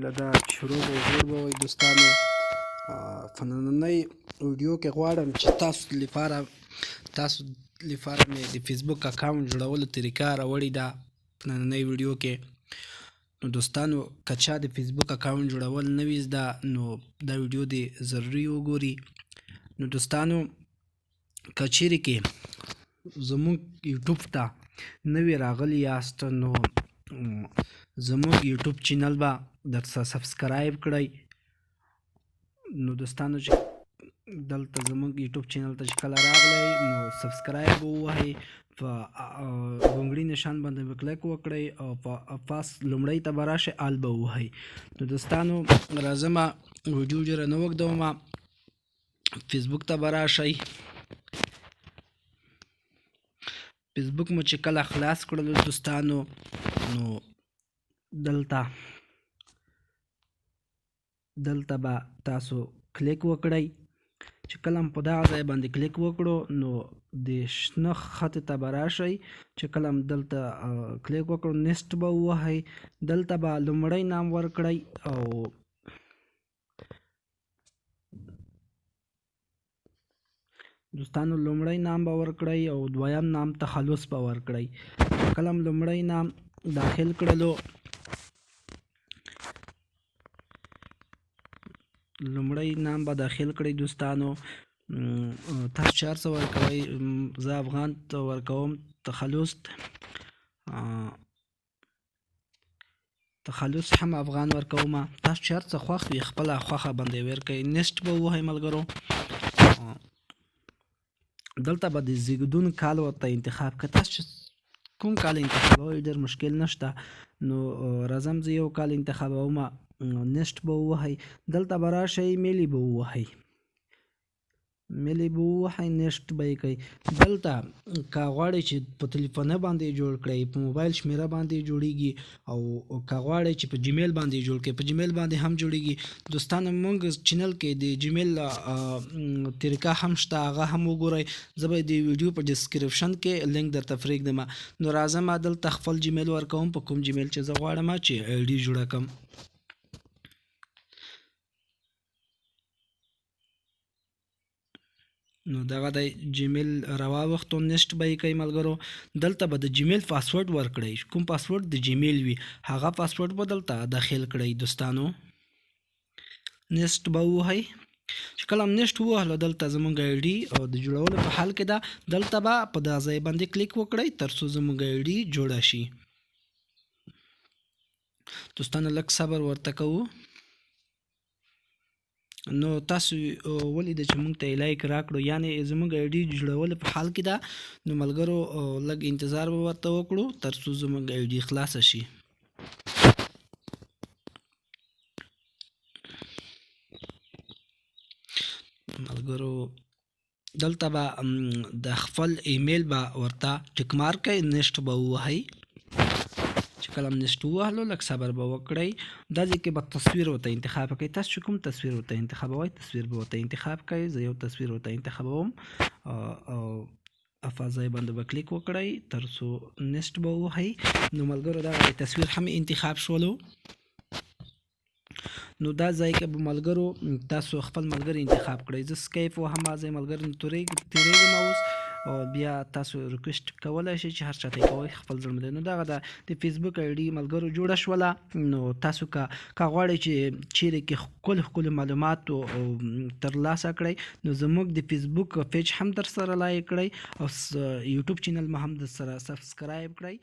هیله ده چې روغ او جوړ به وئ دوستانو. په نننۍ ویډیو کې غواړم چې تاسو لپاره مې د فیسبوک اکاونټ جوړولو طریقه راوړې ده په نننۍ ویډیو کې. نو دوستانو، که چا د فیسبوک اکاونټ جوړول نه وي زده، نو دا ویډیو دې ضروري وګوري. نو دوستانو، که چیرې کې زموږ یوټیوب ته نوي راغلي یاست، نو زموږ یوټیوب چینل به درته subscribe کړئ. نو دوستانو، چې دلته زموږ یوټیوب چینل ته چې کله راغلی، نو subscribe ووهئ، په ګونګړي نشان باندې به کلیک وکړئ او په پاس لومړی ته به راشئ، all به ووهئ. نو دوستانو، راځم، ویډیو ډېره نه اوږدوم. فیسبوک ته به راشئ. فیسبوک مو چې کله خلاص کړلو دوستانو، نو دلته به تاسو کلیک وکړئ. چې کله په دغه ځای باندې کلیک وکړو، نو د شنه خط ته به راشئ. چې کله دلته کلیک وکړو، next به ووهئ. دلته به لومړی نام ورکړئ او دوستانو، لومړی نام به ورکړئ او دویم نام تخلص به ورکړئ. کله لومړی نام داخل کړلو، لومړی نام به داخل کړئ دوستانو. تاسو چې هر څه ورکوئ، زه افغان ته ورکوم. تخلص هم افغان ورکوم. تاسو چې هر څه خوښ وي، خپله خوښه باندې ورکوئ. next به ووهئ ملګرو. دلته به د زیږدون کال ورته انتخاب کړئ. تاسو چې کوم کال انتخابوئ، ډېر مشکل نشته. نو راځم، زه یو کال انتخابوم. next به ووهئ. دلته به راشئ، male به ووهئ، male به ووهئ، next به یې کوئ. دلته که غواړئ چې په تلیفون باندې جوړ کړئ، په موبایل شمیره باندې جوړیږي، او که غواړئ چې په جیمیل باندې جوړ کړئ، په جیمیل باندې هم جوړیږي. دوستانو، مونږ چینل کې د جیمیل طریقه هم شته، هغه هم وګورئ. زه به د ویډیو په description کې لینک درته پرېږدم. نو راځم، دلته خپل جیمیل ورکوم، په کوم جیمیل چې زه غواړم چې ID جوړه کړم. نو دغه د جیمیل راواوښتو، next به یې کوي ملګرو. دلته به د جیمیل پاسورډ ورکړئ. کوم پاسورډ د جیمیل وي، هغه پاسورډ به دلته داخل کړئ دوستانو. next به ووهئ. چې کله هم next ووهلو، دلته زمونږ ID او د جوړولو په حال کې ده. دلته به په دا ځای باندې کلیک وکړئ، تر څو زمونږ ID جوړه شي. دوستانو، لږ صبر ورته کوو. نو تاسو ولید چې مونږ ته like راکړو، یعنی زمونږ ID جوړولو په حال کې ده. نو ملګرو، لږ انتظار به ورته وکړو، تر څو زمونږ ID خلاصه شي. ملګرو، دلته به د خپل ایمیل به ورته tick mark کړئ، next به ووهئ. چې کله هم next ووهلو، لږ صبر به وکړئ. دا ځای کې به تصویر ورته انتخاب کړئ. تاسو چې کوم تصویر ورته انتخابوئ، تصویر به ورته انتخاب کړئ. زه یو تصویر ورته انتخابوم او افا ځای باندې به کلیک وکړئ، تر څو next به ووهئ. نو ملګرو، دغه تصویر هم انتخاب شولو. نو دا ځای کې به ملګرو تاسو خپل ملګری انتخاب کړئ. زه skip وهم، ځای ملګری تېرېږم اوس، او بیا تاسو request کولای شئ چې هر چاته کوئ، خپل زړه دی. نو دغه د فیسبوک ID ملګرو جوړه شوله. نو تاسو که غواړئ چې چیرې کې ښکلي ښکلي معلومات ترلاسه کړئ، نو زموږ د فیسبوک page هم در سره like کړئ او یوټیوب چینل مو هم در سره subscribe کړئ.